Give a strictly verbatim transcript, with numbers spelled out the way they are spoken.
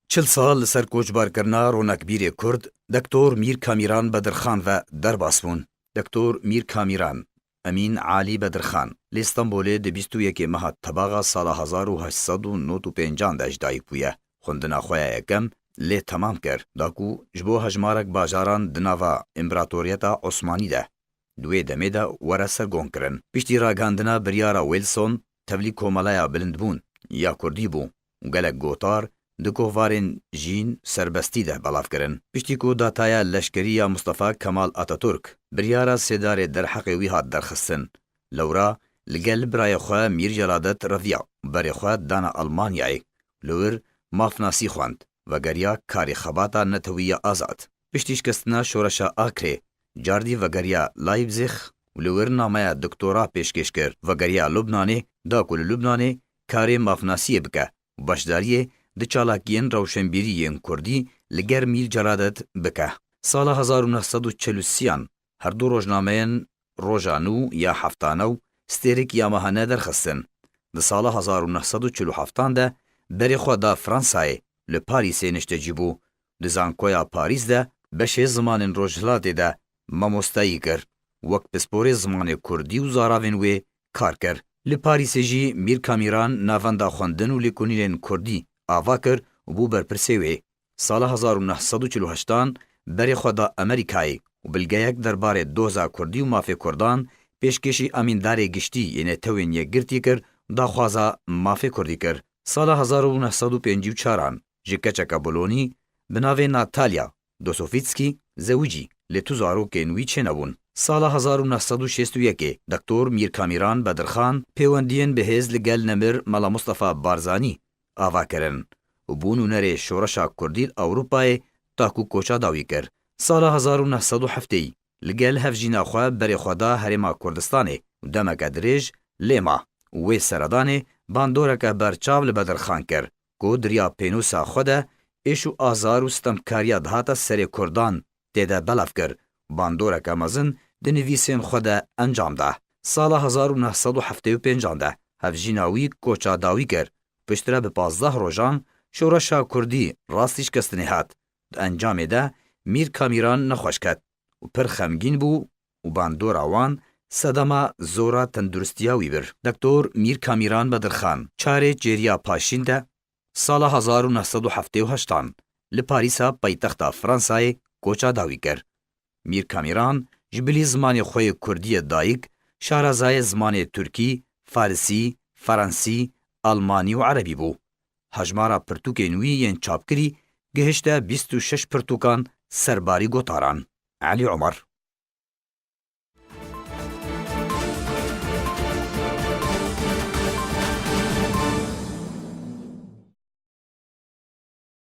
Çil sal li ser koçbarkirina ronakbîrê Kurd, Doktor Mîr Kamîran Bedirxan ve derbas bûn. Doktor Mîr Kamîran, Emîn Alî Bedirxan, li Stenbolê di bîst û yekê meha Tebaxa sala hezar û heşt sed û nod û pêncan de ji dayik bûye. Xwendina xwe ya yekem lê temam kir, da ku ji bo hejmarek bajaran di nava Împeratoriyeta Osmanî de, di wê demê de were sergonkirin. Piştî ragihandina biryara Wilson, tevlî Komeleya Bilindbûn ya Kurdî bû û gelek gotar di kovarên jîn serbestî de belav kirin. Piştî ku dataya leşkerî ya Mustafa Kemal Ataturk, biryara sêdarê derheqê wî hat derxistin. Lewra li gel birayê xwe Mîr Celadet reviya û berê xwe dana Almanyayê. Li wir mafnasî xwend, vegeriya karê xebata netewî ya azad. Piştî şikestina şoreşa Akrê, cardî vegeriya Leipzig û li wir nameya doktora pêşkêş kir. Vegeriya Lubnanê, da ku li Lubnanê karê mafnasiyê bike û beşdariyê di çalakiyên rewşenbîrî yên Kurdî li ger Mîr Celadet bike. Sala hezar û neh sed û çel û sêyan her du rojnameyên Roja Nû ya Heftane û Stêrek ya Mehane derxistin. Di sala hezar û neh sed û çil û heftan de berê xwe da Fransayê, li Parîsê niştecî bû. Di Zankoya Parîs de beşê zimanên Rojhilatê de mamostayî kir. Wek pisporê zimanê Kurdî û zaravên wê kar kir. Li Parîsê jî Mîr Kamîran Navenda Xwendin û Lêkolînên Kurdî ava kir û bû berpirsê wê. Sala hezar û neh sed û çil û heştan berê xwe da Amerîkayê û bilgeyek derbarê doza Kurdî û mafê Kurdan pêşkêşî Amîndarê Giştî yê Netewên Yekgirtî kir, daxwaza mafê Kurdî kir. Sala hezar û neh sed û pêncî û çaran ji keçeke Bolonî bi navê Natalya Dosovitskî zewicî, lê tu zarokên wî çênebûn. Sala hezar û neh sed û şêst û yekê Doktor Mîr Kamîran Bedirxan pêwendiyên bihêz li gel nemir Mela Mustafa Barzanî ava kirin û bû nûnerê şoreşa Kurdî li Ewropayê, ta ku koça dawî kir. Sala hezar û neh sed û heftê li gel hevjîna xwe berê xwe da Herêma Kurdistanê û demeke dirêj lê ma û wê seredanê bandoreke berçav li Bedirxan kir ku di riya pênûsa xwe de êş û azar û sitemkariya dihate serê Kurdan tê de belav kir û bandoreke mezin di nivîsên xwe de encam da. Sala hezar û neh sed û heftê û pêncan de hevjîna wî koça dawî kir. Piştre bi pazdeh rojan şoreşa Kurdî rastî şikestinê hat. Di encamê de Mîr Kamîran nexweş ket û pir xemgîn bû û bandora wan sedema zora tenduristiya wî bir. Doktor Mîr Kamîran Bedirxan çarê çêriya paşîn de sala hezar û neh sed û heftê û heştan li Parîsa paytexta Fransayê koça dawî kir. Mîr Kamîran ji bilî zimanê xwe yê Kurdî yê dayik, şarazayê zimanê Tirkî, Farisî, Fransî, Almanî û Erebî bû. Hejmara pirtûkên wî yên çapkirî gihişte bîst û şeş pirtûkan serbarî gotaran. Elî Omer.